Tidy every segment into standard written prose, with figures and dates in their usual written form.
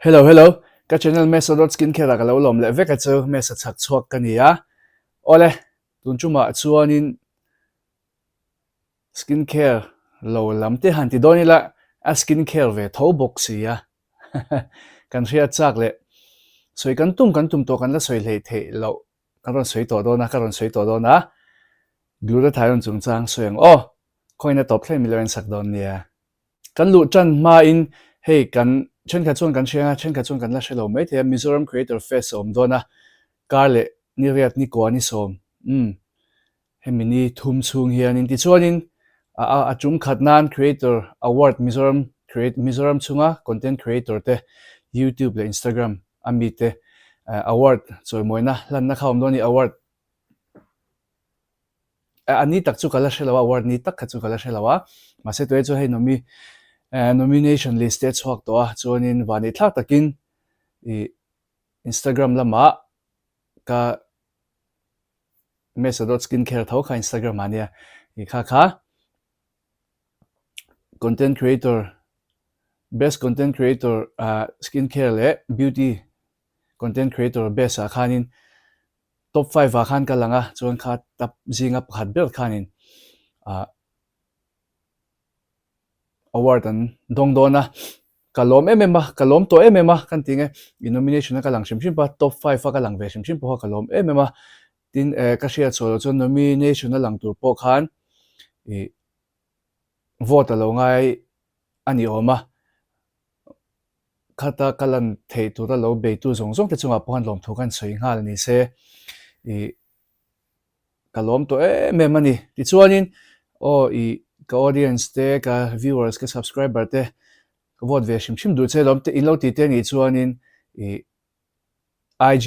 Hello hello, ka channel Mesa dot skincare ah ka lo lawm leh vek a chu, Mesa chhak chhuak ka ni a. Awle, tun tumah chuanin skincare lo lam te han ti dawn ila, a skincare ve tho bawk si a. Kan hriat chak leh sawi kan tum kan tum tawh kan la sawi hleih theih loh ka rawn sawi tawh dawn a, ka rawn sawi tawh dawn a. Glutathione chungchang sawi ang aw, khawiin a tawp thleng milo en sak dawn nia. Kan luh tan hmain hei kan thenkhat chuan kan hria a, thenkhat chuan kan la hre lo maithei a, Mizoram Creator Fest a awm dawn a, kar leh ni riat ni kua ni sawm umm hemi ni thum chhung hianin tichuanin a a tum khat nan Creator Award Mizoram Create Mizoram chhunga Content Creator te YouTube leh Instagram a mite award chawimawina hlanna kha a awm dawn a ni award A ni tak chu ka la hre lo a, award ni tak kha chu ka la hre lo a, mahse tunah chuan hei nomi nomination list te a chhuak tawh a, chuanin vanneih thlak takin ih Instagram lamah ka Mesa dot skincare tho kha Instagram ah nia ih kha kha content creator best content creator ah skincare leh beauty content creator best ah khanin Top 5 ah khan ka lang a, chuan kha tap zinga pakhat ber khanin ah award an dawng dawn a, ka lawm em em a, ka lawm tawh em em a, kan ti nge i nomination a ka lang hrim hrim pawh a, top 5 a ka lang ve hrim hrim pawh a ka lawm em em a, tin eh ka hriat chhuah loh chuan nomination a lang tur pawh khan ih vote a lo ngai a ni awm a. Khata ka lan theih tura lo beitu zawng zawng te chungah pawh khan lawmthu khan sawi nghal ni se ih ka lawm tawh em em a ni. Tichuanin aw ih ka audience te ka viewers ka subscriber te ka vote ve hrim hrim duh che lawm te in lo ti te nih chuanin ih IG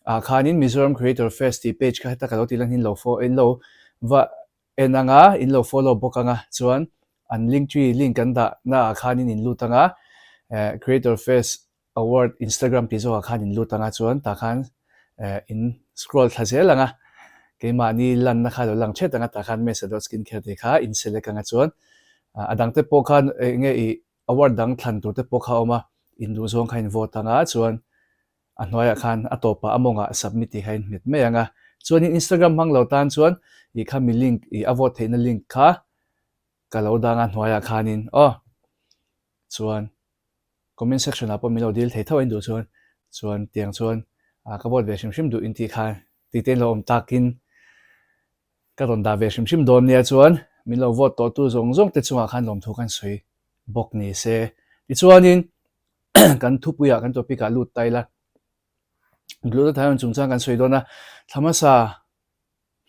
ah khanin Mizoram Creator Fest tih page kha heta ka lo tih lan hi in lo in lo va en anga in lo follow bawk anga chuan an link tree link kan dah na ah khanin in lut anga eh Creator Fest Award Instagram tih zawkah khan in lut anga chuan tah khan eh in scroll thla zel anga keimahni lanna kha lo lang thet anga tah khan Mesa dot skincare tih kha in select anga chuan a dangte pawh khan eng nge ih Award dang thlan tur te pawh kha a awm a, induhzawng kha in vote ang a, chuan a hnuaiah khan a tawpah a mawngah submit tih kha in hmet mai ang a. Chuanin Instagram hmang lo tan chuan ih kha mi link ih a vote theihna link kha ka lo dang a hnuaiah khanin aw. Chuan comment section ah pawh min lo dil thei tho a induh chuan chuan tiang chuan ka vote ve hrim hrim duh intih kha tih te in lo awm takin Ka rawn dah ve hrim hrim dawn nia chuan min lo vote tawh tu zawng zawng te chungah khan lawmthu kan sawi bawk ni se. Tichuanin kan thupuiah kan topic ah lut ta ila. Glutathione chungchang kan sawi dawn a, thla hmasa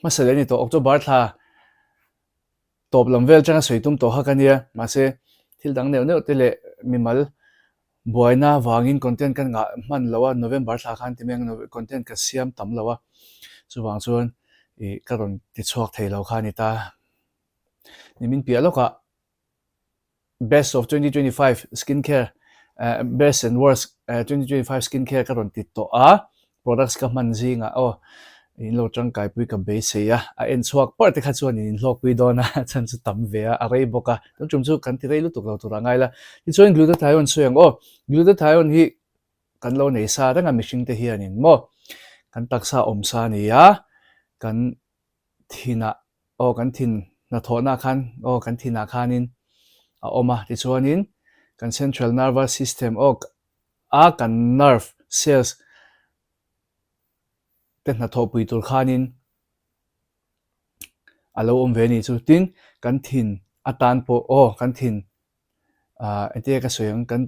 hmasa leh a ni tawh October thla tawp lam vel atanga sawi tum tawh kha ka nia mahse thil dang neuh neuh te leh mimal Buaina vangin content ka ngah hman lo a, November thla khan ti mai ang content ka siam tam lo a, chuvang chuan ih ka rawn ti chhuak thei lo kha a ni ta. Nimin piah lawkah best of 2025 skin care best and worst 2025 skin care ka rawn ti tawh a, Products ka hman zingah aw in lo tangkaipui ka beisei a, a en chhuak parh te kha chuan in inhlawkpui dawn a, chhan chu tam ve a, a rei bawk a, tun tum chu kan ti rei lutuk lo turah ngai la. Tichuan glutathione sawi ang aw, glutathione hi kan lo nei sa reng a mihring te hianin maw, kan taksa awm sa a ni a, kan thinah aw kan thin hnathawhna khan aw kan thinah khanin a awm a, tichuanin kan central nervous system aw a kan nerve cells te hnathawhpui tur khanin a lo awm ve a nih chu. Tin, kan thin atan pawh aw kan thin ah engtin nge ka sawi ang kan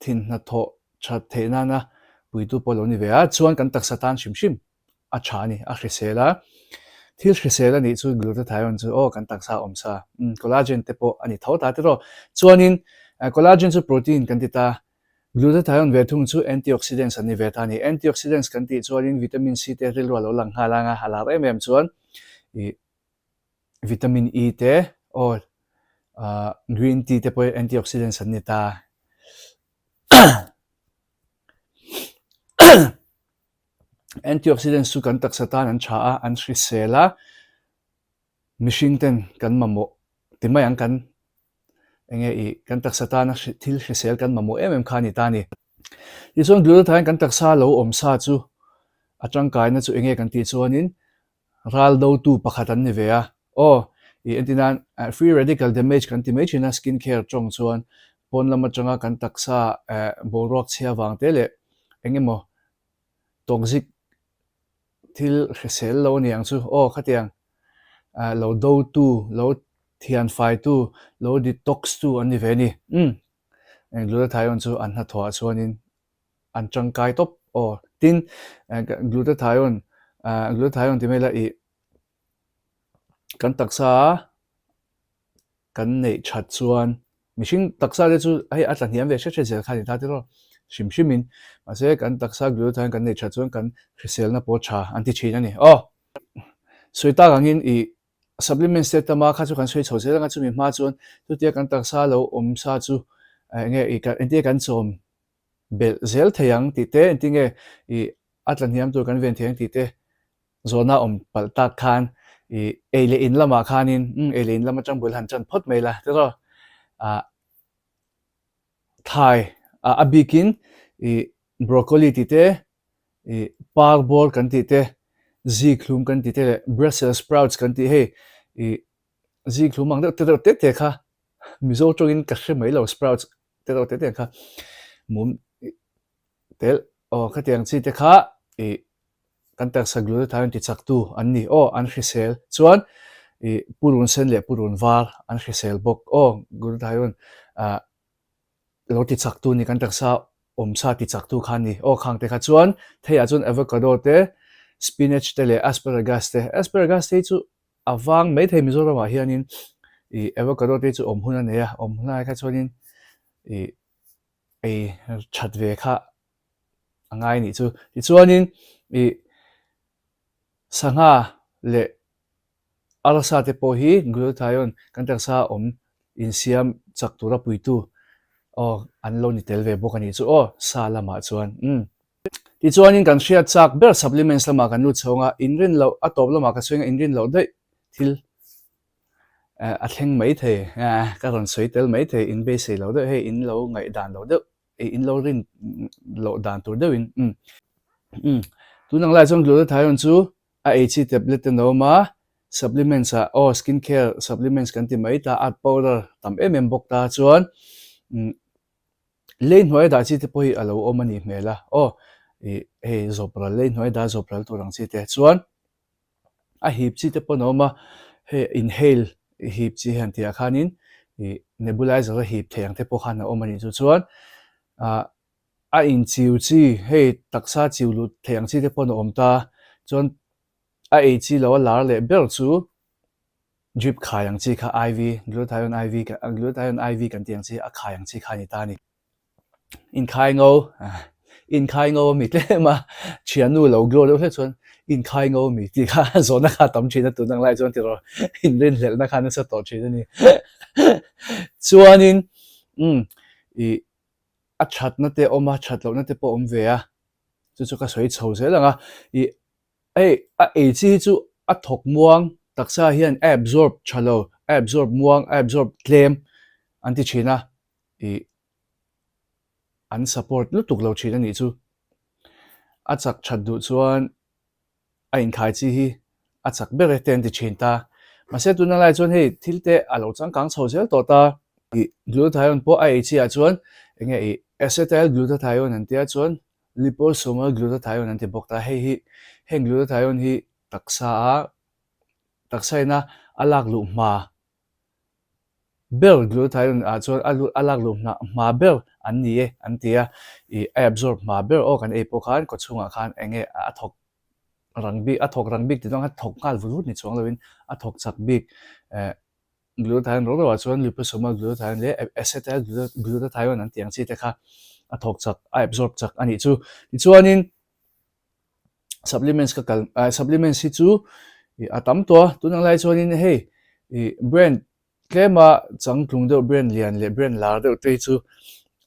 thin hnathawh that theih nana puitu pawh a lo ni ve a, chuan kan taksa tan hrim hrim a tha a ni, a hrisel a, thil hrisel a nih chu glutathione chu aw kan taksa a awm sa, umm collagen te pawh a ni tho ta tiraw, chuanin collagen chu protein kan ti ta, glutathione ve thung chu antioxidants an ni ve ta a ni, antioxidants kan tih chuanin vitamin C te rilru a lo lang nghal ang a, a lar em em chuan ih vitamin E te aw ah green tea te pawh hi antioxidants an ni ta. Antioxidants chu kan taksa tan an tha a, an hrisel a, mihring ten kan mamawh ti mai ang kan eng nge ih kan taksa tana thil hrisel kan mamawh em em kha a ni ta a ni. Tichuan glutathione kan taksa lo awm sa chu a tangkaina chu enge kan tih chuanin ral dotu pakhat an ni ve a. Aw, i entir nan free radical damage kan ti mai thin a skin care tawng chuan pawn lam atanga kan taksa boruak chhia vang te leh eng emaw toxic thil hrisel lo a ni ang chu. Aw, khatiang lo dotu, lo thianfaitu, lo detox tu an ni ve a ni. Umm. Glutathione chu an hnathawhah chuanin an tangkai tawp aw. Tin, glutathione, glutathione ti mai la ih kan taksa kan neih that chuan mihring taksa te chu hei a tla hniam ve hret hret zel kha a ni ta tiraw hrim hrimin mahse kan taksa glutathione kan neih that chuan kan hriselna pawh tha an ti thin a ni aw. Sawi tak angin ih Supplements te tama kha chu kan sawi chho zel anga chumi hma chuan chutia kan taksa lo awm sa chu enge i entir kan chawm belh zel thei ang tih te entir nge i a tla hniam tur kan ven thei ang tih te zawhna awm palh tak khan i ei leh in lamah khanin umm ei leh in lam atang bul han tan phawt mai la tiraw ah Thlai a bikin i broccoli tih te, i par bawr kan tih te, zikhlum kan tih te leh Brussels sprouts kan tih hei i zikhlum ang deuh te deuh te te kha Mizo tawngin ka hre mai lo sprouts te deuh te te kha mum tel aw khatiang chi te kha i kan taksa glutathione ti chaktu an ni aw an hrisel chuan i purun sen leh purun var an hrisel bawk aw glutathione ah lo ti chaktu ni kan taksa awmsa ti chaktu kha a ni aw khang te kha chuan theiah chuan avocado te spinach te leh asparagus te asparagus te hi chu a vang mai thei Mizoramah hianin i avocado te hi chu awm hun a nei a awm hun lai kha chuanin i ei that ve kha a ngai nih chu. Tichuanin i sangha leh arsa te pawh hi glutathione kan taksa awm insiam chak tura puitu aw an lo ni tel ve bawk a nih chu aw sa lamah chuan umm. Tichuanin kan hriat chak ber supplements lamah kan lut chho ang a, inrin loh a tawp lamah ka sawi ang a inrin loh daih thil a thleng mai thei ka rawn sawi tel mai thei in beisei lo deuh hei in lo ngaihdan lo deuh in lo rin loh dan tur deuhin umm umm tun ang lai chuan glutathione chu a ei chi tablet te an awm a supplements ah aw skin care supplements kan ti mai ta a powder tam em em bawk ta chuan umm lei hnuai dah chi te pawh hi a lo awm a nih hmel a aw ih hei zawp ral lei hnuai dah zawp ral tur ang chi te chuan. A hip chi te pawh a awm a, hei inhale hip chi hian tih ah khanin ih nebulizer a hip theih ang te pawh khan a awm a nih chu chuan ah a inchiu chi hei taksa chiu lut theih ang chi te pawh a awm ta chuan a ei chi lo a lar leh ber chu drip khai ang chi kha IV glutathione IV glutathione IV kan tih ang chi a khai ang chi kha a ni ta a ni. Inkhai ngo, inkhai ngo a mi tlem a, thiannu lo glow deuh hlek chuan inkhai ngo a mi tih kha zawhna kha a tam thin a tun ang lai chuan tiraw inrinhlelhna kha nasa tawh thin a ni. Chuanin umm ih a thatna te a awm a, that lohna te pawh a awm ve a, chu chu ka sawi chho zel ang a, ih hei a ei chi hi chu a thawk muang taksa hian a absorb tha lo, a absorb muang, a absorb tlem an ti thin a. ih an support lutuk lo thin a nih chu. A chak that duh chuan a inkhai chi hi a chak ber e te an ti thin ta. Mahse tuna lai chuan hei thil te a lo changkang chho zel tawh ta. Ih glutathione pawh a ei chi ah chuan enge ih acetyl glutathione an tia chuan liposomal glutathione an ti bawk ta. Hei hi heng glutathione hi taksa a taksa ina a lak luh hma ber glutathione ah chuan a lut a lak luh hna hma ber an ni e an ti a ih a absorb hma ber aw kan ei pawh khan kaw chhungah khan eng nge a thawk rang bik a thawk rang bik tih chuan a thawk nghal vut vut ni chuang loin a thawk chak bik eh glutathione ro ro ah chuan liposomal glutathione leh acetyl glutathione an tih ang chi te kha a thawk chak a absorb chak a nih chu tichuanin supplements ka kal ah supplements hi chu ih a tam tawh a tunang lai chuanin hei ih brand tlema changtlung deuh brand lian leh brand lar deuh te hi chu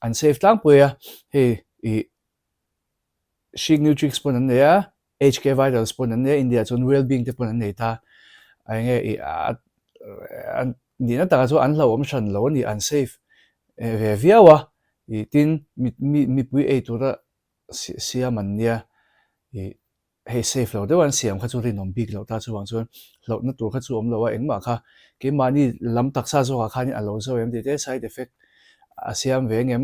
an safe tlangpui a hei ih Chic Nutrix pawn an nei a HK Vitals pawn an nei a India ah chuan Wellbeing te pawn an nei ta a enge ih a an nihna takah chuan an hlauhawm hran lo a ni an safe ve viau a. Ih tin mi mipui ei tura siam an nia ih hei safe lo deuh an siam kha chu rinawm bik loh ta chuvang chuan hlauhna tur kha chu awm lo a engmah kha keimahni lam taksa zawkah khanin a lo zo em tih te side effect a siam ve ngem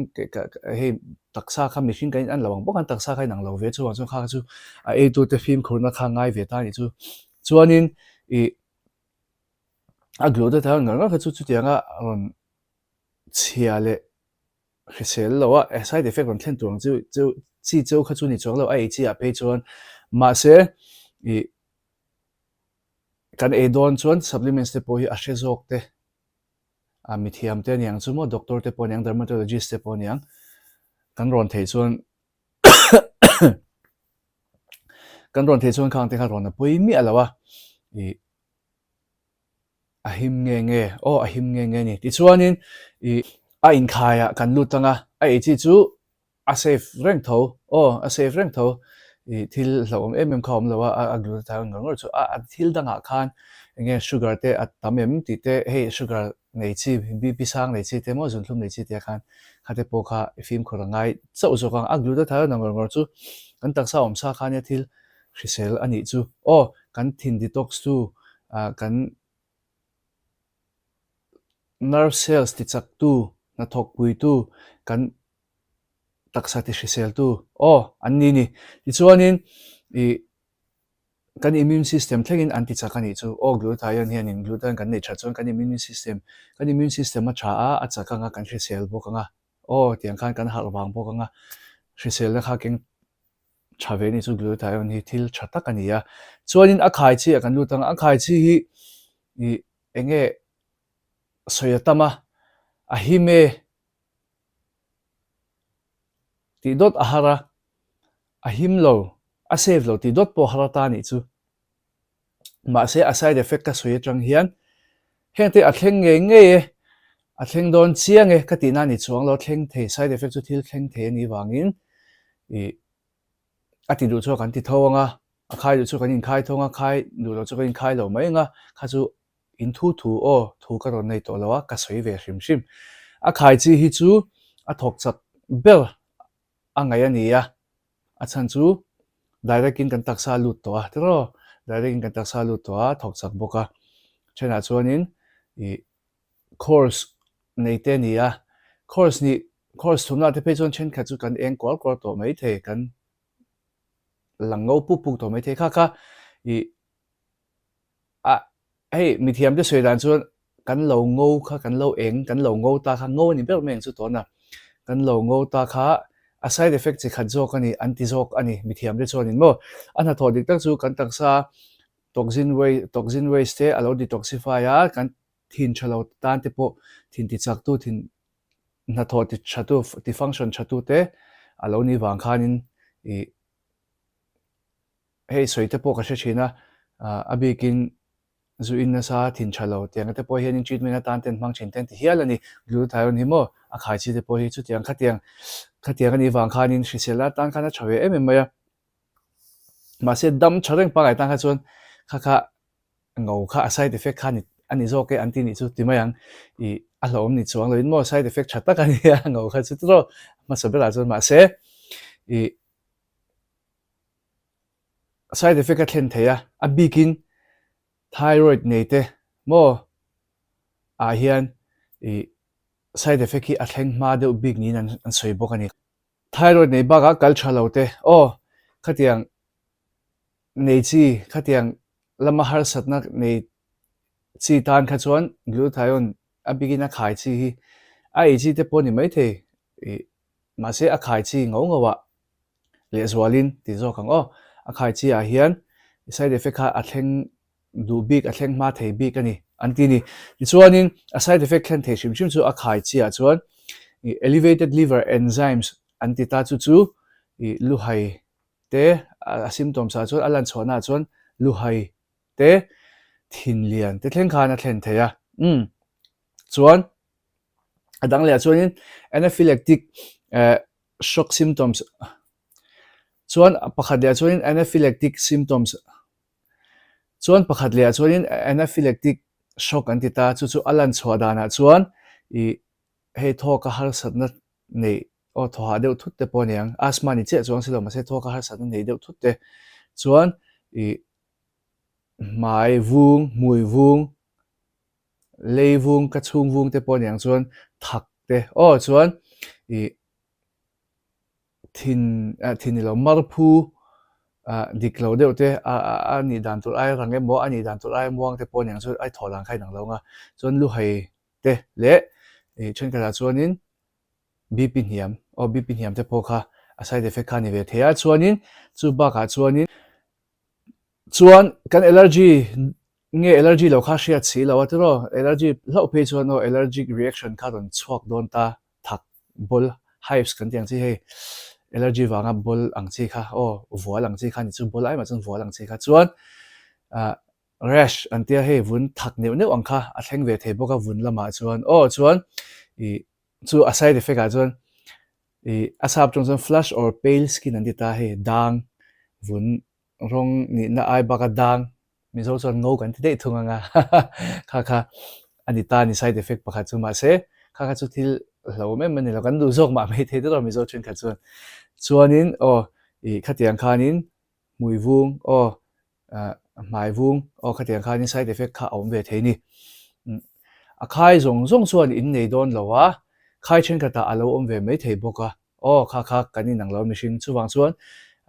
hei taksa kha mihring kan in an lo ang bawk a taksa kha inang lo ve chuvang chuan kha chu a eitute fimkhurna kha ngai ve ta a nih chu chuanin ih a glutathione ngar ngar kha chu chutianga rawn chhia leh hrisel lo a, side effect rawn thlen tur ang chu chu chi cheu kha chu ni chuang lo a ei chi ah phei chuan mahse ih kan ei dawn chuan supplements te pawh hi a hre zawk te a mithiam te aniang chu maw doctor te pawh aniang dermatologist te pawh aniang kan rawn theih chuan kan rawn theih chuan khang te kha rawn a pawi miah lo a ih. A him nge nge, aw a him nge nge a ni. Tichuanin ih a inkhaiah kan lut ang a, a ei chi chu a safe reng tho, aw a safe reng tho. Ih thil hlauhawm em em kha a awm lo a, a glutathione ngawr ngawr chu a a thil dangah khan eng nge sugar te a tam em tih te, hei sugar nei chi, BP sang nei chi te maw zunthlum nei chi te khan kha te pawh kha i fimkhur a ngai chauh zawk ang. A glutathione ngawr ngawr chu kan taksa awm sa kha nia thil hrisel a nih chu. Aw, kan thin detox tu, kan nerve cells ti chak tu, hnathawk pui tu, kan taksa ti hrisel tu, aw, an ni ni. Tichuanin, ih, kan immune system thlengin an ti chak a nih chu. Aw, glutathione hianin glutathione kan neih that chuan kan immune system, kan immune system a tha a, a chak ang a, kan hrisel bawk ang a. Aw, tiang khan kan harh vang bawk ang a, hriselna kha keng tha ve ni chu glutathione hi thil tha tak a ni a. Chuanin a khai chi ah kan lut ang a, a khai chi hi ih eng nge sawi a tam a, a him e tih dawt a har a, a him lo, a safe lo tih dawt pawh a har a ta a nih chu. Mahse a side effect ka sawi atang hian hengte a thleng ngei ngei e, a thleng dawn chiang e ka tihna a ni chuang lo, thleng thei side effect chu thil thleng thei a nih vangin ih a ti duh chu kan ti tho ang a, a khai duh chu kan inkhai tho ang a, khai duh loh chu kan inkhai lo mai ang a, kha chu in thu thu aw thu ka rawn nei tawh lo a, ka sawi ve hrim hrim. A khai chi hi chu a thawk chak ber a ngaih a ni a. A chhan chu direct in kan taksa a lut tawh a tiraw? Direct in kan taksa a lut tawh a, thawk chak bawk a. Thenah chuanin ih course nei te a ni a, course nih course thumna te phei chuan thenkhat chu kan eng kual kual tawh mai thei, kan lang ngo puk puk tawh mai thei. Kha kha ih A, hei mithiamte sawi dan chuan kan lo ngo kha kan lo eng, kan lo ngo ta kha ngo a ni ber mai ang chu tawna. Kan lo ngo ta kha a side effect chi khat zawk a ni, an ti zawk a ni mithiamte chuanin maw. A hnathawh dik tak chu kan taksa toxin waste, toxin waste te a lo detoxify a, kan thin tha lo tan te pawh thin ti chak tu, thin hnathawh ti tha tu, ti function tha tu te a lo nih vang khanin ih Hei sawi te pawh ka hre thin a, a bikin zu in nasa thin tha lo tiang te pawh hianin treatment atan ten hmang thin ten ti hial a ni. Glutathione hi maw a khai chi te pawh hi chutiang khatiang khatiang a nih vang khanin hrisel atan khan a tha ve em em mai a. Mahse dam tha reng pangngai tan kha chuan kha kha ngo kha a side effect kha a ni zawk e an ti nih chu ti mai ang. Ih a hlauhawm ni chuang loin maw side effect tha tak a ni a ngo kha chu tiraw hmasa berah chuan mahse ih Side effect a thlen thei a, a bikin thyroid nei te maw ah hian ih side effect hi a thleng hma deuh bik niin an sawi bawk a ni. Thyroid nei bakah kal tha lo te aw khatiang nei chi khatiang lama harsatna nei chi tan kha chuan glutathione a bikin a khai chi hi a ei chi te pawh a ni maithei ih mahse a khai chi ngau ngau ah lehzualin ti zawk ang aw. A khai chi ah hian side effect kha a thleng duh bik, a thleng hma thei bik a ni an ti a ni. Tichuanin a side effect thlen thei hrim hrim chu a khai chi ah chuan ih elevated liver enzymes an ti ta chu chu ih luhai te a symptoms ah chuan a lan chhuahna ah chuan luhai te thin lian te thleng khan a thlen thei a. Umm chuan a dang leh ah chuanin anaphylactic eh shock symptoms chuan pakhat leh ah chuanin anaphylactic symptoms chuan pakhat leh ah chuanin anaphylactic shock an ti ta chu chu a lan chhuah danah chuan ih hei thawka harsatna nei. Aw thaw hah deuh thut te pawh a ni ang. Asthma ni chiah chuang si lo mahse thawk a harsatna nei deuh thut te chuan ih hmai vung, hmui vung, lei vung, ka chhung vung te pawh a ni ang chuan thak te aw chuan ih thin ah thin ni lo marphu ah dik lo deuh te a a nih dan tur ai rang emaw a nih dan tur ai muang te pawh a ni ang chuan ai thaw dan kha inang lo ang a chuan luhai te leh ih thenkhatah chuanin BP hniam aw BP hniam te pawh kha a side effect kha a ni ve thei a chuanin chu bakah chuanin chuan kan allergy nge allergy lo kha hriat si lo a tiraw allergy hlauh phei chuan aw allergic reaction kha rawn chhuak dawn ta thak bawl hives kan tih ang chi hei allergy vanga bawl ang chi kha aw vual ang chi kha ni chu bawl ai mah chuan vual ang chi kha chuan ah rash an tia hei vun thak neuh neuh ang kha a thleng ve thei bawk a vun lamah chuan aw chuan ih Chu a side effect ah chuan ih a sap tawng chuan flush or pale skin an ti ta hei dang vun rawng nihna ai bak a dang Mizo chuan ngo kan ti daih thung anga kha kha a ni ta a ni side effect pakhat chu mahse kha kha chu thil hlauhawm em a ni lo kan duh zawk mah mai thei tawh Mizo thenkhat chuan chuanin aw ih khatiang khanin hmui vung aw hmai vung aw khatiang khanin side effect kha a awm ve thei ni. A khai zawng zawng chuan in nei dawn lo a, khai thenkhatah a lo awm ve mai thei bawk a, aw kha kha kan inang lo mihring chuvang chuan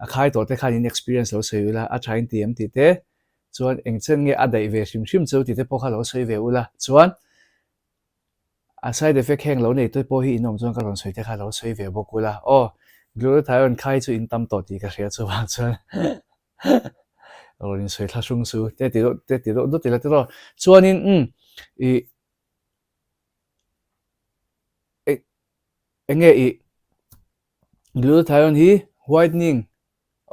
a khai tawh te khan in experience lo sawi ula a tha in ti em tih te chuan eng chen nge a daih ve hrim hrim chu tih te pawh kha lo sawi ve ula chuan A side effect heng lo nei te pawh hi in awm chuan ka rawn sawi te kha lo sawi ve bawk ula aw glutathione khai chu in tam tawh tih ka hria chuvang chuan rawn in sawi thla hrung chu te ti deuh te ti deuh dawt ila tiraw chuanin umm ih eng nge ih glutathione hi whitening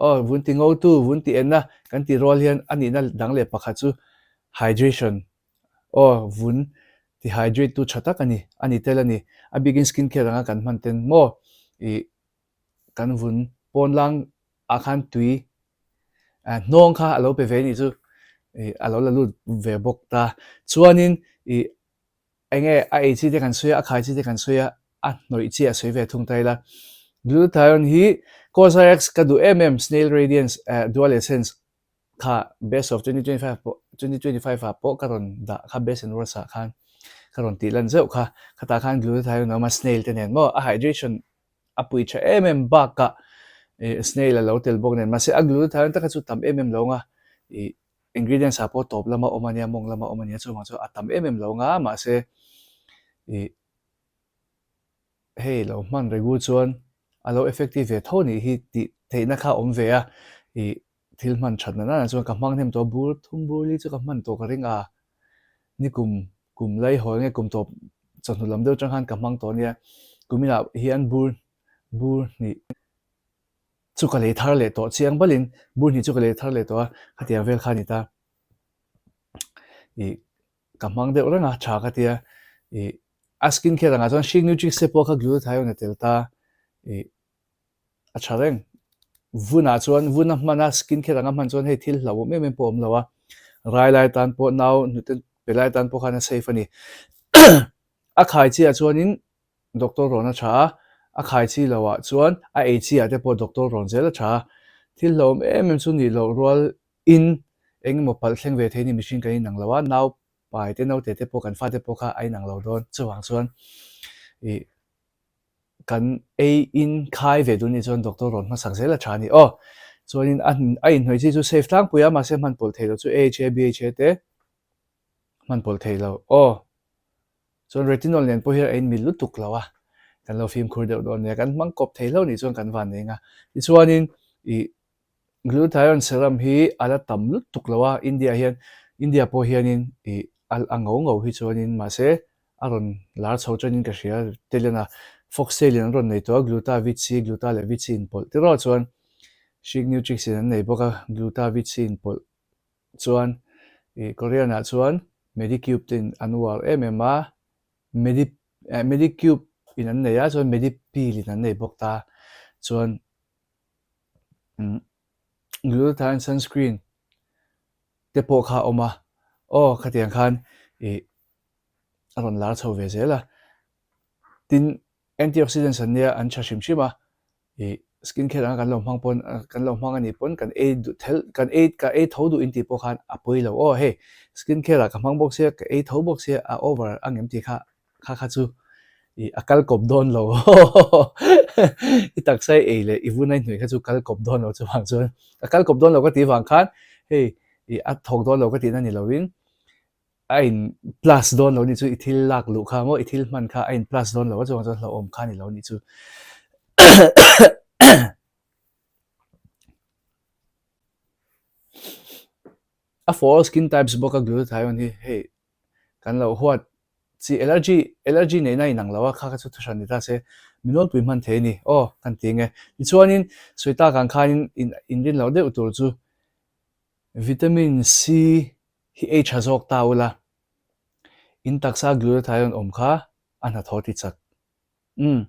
aw vun ti ngo tu vun ti enna kan tih rual hian a nihna dang leh pakhat chu hydration Aw, vun ti hydrate tu tha tak a ni, a ni tel a ni. A bikin skin care anga kan hman ten maw ih kan vun pawn lang ah khan tui hnawng kha a lo pe ve a nih chu ih a lo la lut ve bawk ta. Chuanin ih eng nge a ei chi te kan sawi a, a khai chi te kan sawi a, a hnawih chi a sawi ve thung ta ila. Glutathione hi Cosrx ka duh em em Snail Radiance Dual Essence Kha best of 2025 pawh 2025 ah pawh ka rawn dah kha best and worst ah khan ka rawn tih lan zeuh kha khatah khan glutathione a awm a snail te nen maw a hydration a pui tha em em bakah ih snail a lo tel bawk nen mahse a glutathione taka chu tam em em lo anga ih ingredients ah pawh tawp lama awm ania mawng lama awm ania chuvang chu a tam em em lo anga mahse ih hei lo hman regu chuan a lo effective ve tho nih hi tih theihna kha a awm ve a ih Thil hman that na nana chuan ka hmang hnem tawh a, bur thum bur li chu ka hman tawh ka ring a, ni kum kum lai haw nge kum tawp chawhnu lam deuh atang khan ka hmang tawh ania, kum inah hian bur bur hnih chu ka lei thar leh tawh chiang balin bur hnih chu ka lei thar leh tawh a, khatiang vel kha a ni ta ih ka hmang deuh reng a tha ka tia ih a skin care angah chuan Chic Nutrix te pawh kha glutathione a tel ta ih. a tha reng. Vunah chuan vun a hman a, skin care anga hman chuan hei thil hlauhawm em em pawh a awm lo a, rai lai tan pawh nau hnute pe lai tan pawh khan a safe a ni. A khai chiah chuanin doctor rawn a tha a, a khai chi loh ah chuan a ei chi ah te pawh doctor rawn zel a tha a. Thil hlauhawm em em chu nih loh rual in eng emaw palh thleng ve thei ni mihring kan inang lo a, nau pai te naute te pawh kan fate pawh kha a inang lo dawn. Chuvang chuan ih. Kan ei in khai ve duh nih chuan doctor rawn hmasak zel a tha a ni aw. Chuanin a a inhnawih chi chu safe tlangpui a mahse hman pawlh theih loh chu AHA, BHA te hman pawlh theih loh aw. Chuan retinol nen pawh hian a inmil lutuk lo a, kan lo fimkhur deuh dawn nia, kan hmang kawp thei hlauh nih chuan kan van nei ang a. Tichuanin ih Glutathione serum hi a la tam lutuk lo a, India hian India pawh hianin ih a ngo ngo hi chuanin mahse a rawn lar chho tanin ka hria Telian a Foxtail in an rawn nei tawh a Gluta Vit C Gluta leh Vit C inpawlh tiraw chuan Chic Nutrix in an nei bawk a Gluta Vit C inpawlh chuan ih Korean ah chuan Medicube te in an uar em em a Medi Medicube in an nei a chuan Medipeel in an nei bawk ta chuan Glutathione sunscreen te pawh kha a awm a, aw khatiang khan ih a rawn lar chho ve zel a, tin. Antioxidants an nia an tha hrim hrim a, ih skin care anga kan lo hmang pawn kan lo hmang anih pawn kan ei duh thelh kan ei ka ei tho duh intih pawh khan a pawi lo aw hei skin care ah ka hmang bawk sia ka ei tho bawk sia a over ang em tih kha kha kha chu ih a kal kawp dawn lo i taksa i ei leh i vun a i hnuai kha chu kal kawp dawn lo chuvang chuan a kal kawp dawn lo ka tih vang khan hei ih a thawk dawn lo ka tihna ni loin a in plus dawn lo nih chu i thil lak luh kha maw i thil hman kha a in plus dawn lo a chuvang chuan hlauhawm kha a ni lo nih chu. A for all skin types bawk a glutathione hi hei kan lo huat chi allergy allergy neihna a inang lo a kha kha chu thuhran ni ta se mi nawlpui hman thei a ni aw kan ti ang e. Tichuanin sawi tak ang khanin in inrin loh deuh tur chu vitamin C hi ei tha zawk ta ula, in taksa glutathione awm kha a hnathawh ti chak. Umm.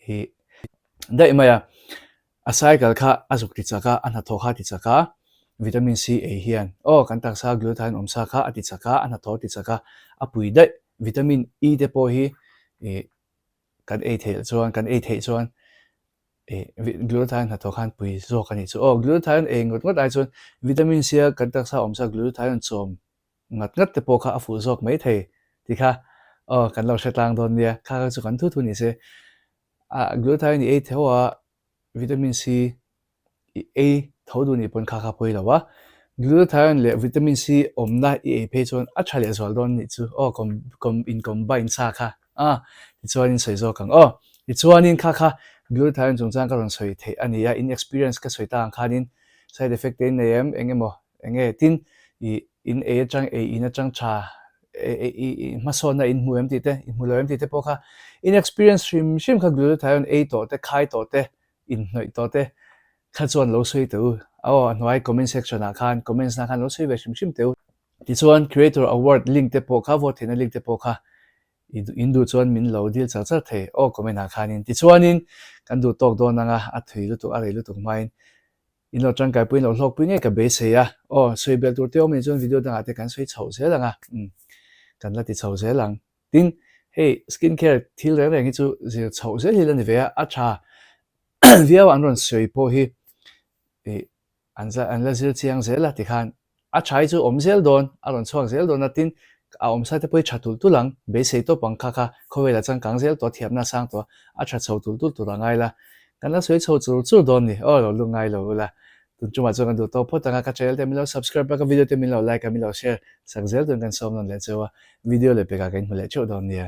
Hi daih mai a, a cycle kha a zuk ti chak a, a hnathawh kha a ti chak a, vitamin C ei hian aw kan taksa glutathione awm sa kha a ti chak a, a hnathawh ti chak a, a pui daih. Vitamin E te pawh hi ih kan ei theih chuan kan ei theih chuan ih glutathione hnathawh khan pui zawk a nih chu. Aw glutathione ei ngawt ngawt ai chuan vitamin C a kan taksa awm sa glutathione chawm ngat ngat te pawh kha a fuh zawk mai thei tih kha aw kan lo hre tlang dawn nia kha kha chu kan thu thu ni se. Ah glutathione i ei tho a vitamin C i ei tho duh nih pawn kha kha pawi lo a, glutathione leh vitamin C awmna i ei phei chuan a tha leh zual dawn nih chu aw com com in combine sa kha a tichuanin sawi zawk ang aw tichuanin kha kha glutathione chungchang ka rawn sawi theih a ni a in experience ka sawi ta ang khanin side effect te in nei em eng emaw eng nge tin i in ei atang ei in atang tha i i hmasawnna in hmu em tih te i hmu lo em tih te pawh kha in experience hrim hrim kha glutathione ei tawh te khai tawh te inhnawih tawh te kha chuan lo sawi teh u aw a hnuai comment section ah khan comments na khan lo sawi ve hrim hrim teh u. Tichuan creator award link te pawh kha vote theihna link te pawh kha i in duh chuan min lo dil char char thei aw comment ah khanin. Tichuanin kan duh tawk dawn anga a thui lutuk a rei lutuk hmain in lo tangkai pui in lo hlawk pui ngei ka beisei a aw sawi belh tur te awm anih chuan video dangah te kan sawi chhoh zel ang a umm kan la ti chho zel ang. Tin, hei skin care thil reng reng hi chu zir chhoh zel hi la ni ve a, a tha viau an rawn sawi pawh hi ih an an la zir chiang zel a tikhan a tha hi chu awm zel dawn, a rawn chhuak zel dawn a, tin a awm sa te pawh hi tha tulh tulh ang, beisei tawp ang kha kha khawvel a changkang zel tawh a, thiamna a sang tawh a, a tha chho tulh tulh tur a ngai la, kan la sawi chho chur chur dawn ni, aw lo lu ngai lo ula, tun tumah chuan kan duh tawk phawt ang a, ka channel te min lo subscribe a, ka video te min lo like a, min lo share sak zel turin kan sawm nawn leh cheu a, video leh pekah ka inhmu leh theuh dawn nia.